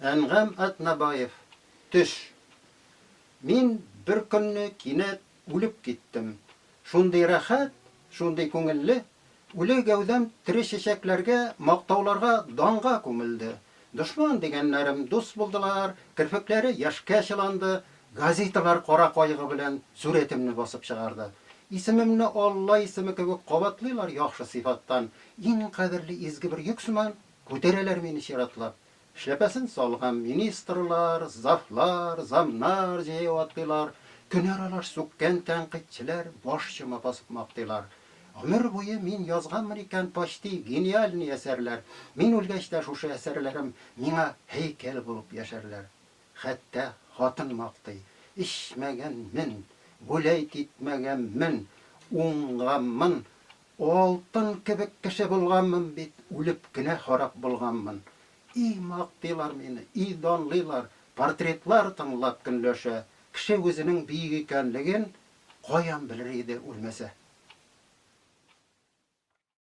Әнгам Атнабаев, Төш. Мин беркөнне кинәт үлеп киттем. Шундый рәхәт, шундый күңелле, үле гәүдәм тере чәчәкләргә, мактауларга, данга күмелде. Дошман дигәннәрем дус булдылар, керфекләре яшькә чыланды, газеталар кара кайгы белән сурәтемне басып чыгарды. Исемемне Алла исеме кебек кабатлыйлар яхшы сыйфаттан, иң кадерле изге бер йөк сыман күтәрәләр мине чиратлап. Эшләпәсен салган министрлар, завлар, замнар җәяү атлыйлар, көнаралаш сүккән тәнкыйтьчеләр баш чома басып мактыйлар. Гомер буе мин язганмын икән почти гениальный әсәрләр, мин үлгәч тә шушы әсәрләрем миңа һәйкәл булып яшәрләр. Хәтта хатын мактый, эчмәгәнмен, гуләйт итмәгәнмен, уңганмын, Алтын кебек кеше булганмын бит, үлеп кенә харап булганмын. И мактыйлар мине, и данлыйлар, портретлар тыңлап көнләшә. Кеше үзенең бөек икәнлеген каян белер иде үлмәсә.